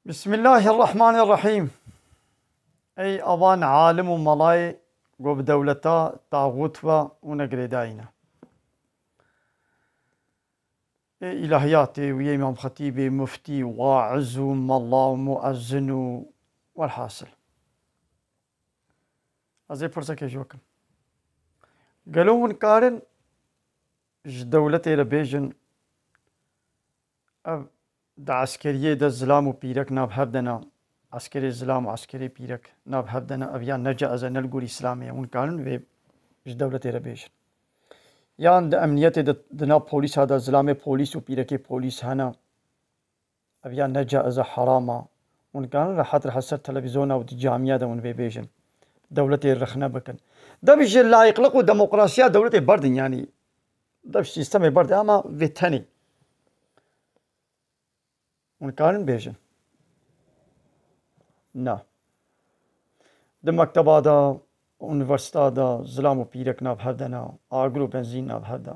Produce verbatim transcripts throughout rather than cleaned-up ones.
Bismillahirrahmanirrahîm. Ey avan alim û malayê ku bi dewleta taxût ve û ne girêdayî ne. Ê îlahiyatê û yê Îmam Xetîbê, muftî, waiz û mala û muezzin û welhasil. Ez ê pirsekê ji we kim. Gelo hûn karin ji dewletê re bêjin, ev di eskeriyê de zilam û pîrek nav hev de ne, eskerê zilam û eskerê pîrek nav hev de ne, ev ya necaiz e, ne li gorî Îslamê ye. Hûn karin vê ji dewletê re bêjin. Yan di emniyetê de, di nav polîsa de zilamê polîs û pîrekê polîs hene. Ev ya necaiz e, heram e. Hûn karin rehet rehet ser televîzyona û di camiya de hûn vê bêjin. Dewletê rexne bikin. Dev ji layiqliq û demokrasiya dewletê berdin, yanî dev ji sîstemê berdin, ama vê tenê. Hûn karin bêjin. Na. Di mekteba de, unîversîta de, zilam û pîrek nav hev de ne, agir û benzîn nav hev de.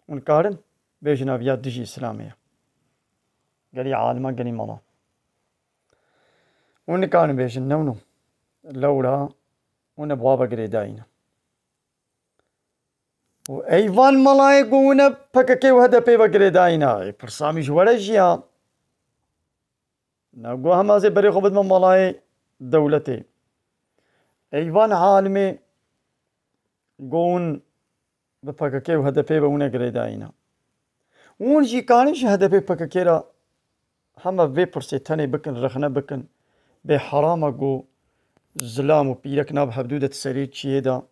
Hûn karin bêjin ev ya dijî Îslamê ye. Gelî alima, gelî mala. Hûn nikarin bêjin, newno. Lewra hûn ê bi wa ve girêdayî ne. Û ey van malayê ku hûn ê P K K û H D P ve girêdayî ne. Ê pirsa min ji we re jî ya. Na, go hema ez ê berê xwe bidime malayê dewletê. Ey van alimê go hûn bi P K K û H D P ve hûn ê girêdayî ne. Hûn jî karin ji H D P P K K re hema vê pirsê tenê bikin, rexne bikin. Bê heram e go zilam û pîrek nav hevdû de di serê çiyê de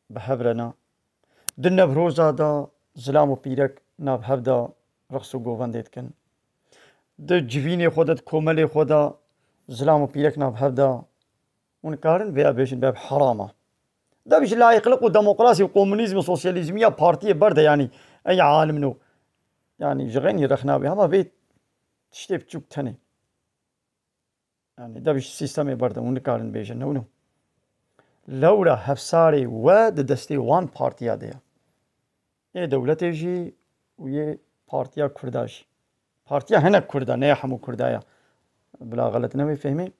bi hev re ne. Di Newroza de zilam û pîrek nav hev de reqs û govendê dikin. Di civînê xwe de, di komelê xwe de zilam û pîrek nav hev de. Hûn karin vêya bêjin, bê heram e. Dev ji layiqliq û demokrasî û komunîzm û sosyalîzmiya partiyê berde, yanî ey alimno. Yanî ji xeynî rexna bê, hema vê tiştê biçûk tenê. Yanî dev ji sîstemê berde, hûn nikarin bêjin, newno. Lewra hevsarê we di destê wan partiya de ye. Ê dewletê jî û yê partiya Kurda jî. Partiya hinek Kurda, ne ya hemû Kurda ya. Bila xelet newê fehmê.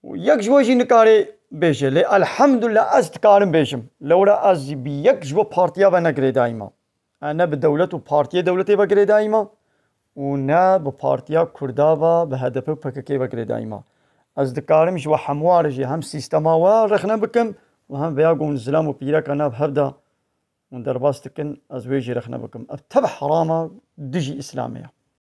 Û yek ji we jî nikarê bêje, lê elhamdulillah ez dikarim bêjim. Lewra ez jî bi yek ji we partiya ve ne girêdayî me. E, ne bi dewlet û partiyê dewletê ve girêdayî me û ne bi partiya Kurda ve, bi H D P û P K K ve girêdayî me. Ez dikarim ji we hemûa re jî hem sîstema we rexne bikim û hem vêya ku hûn zilam û pîreka nav hev de hûn derbas dikin, ez wê jî rexne bikim. Ev tev herama dijî Îslamê ye.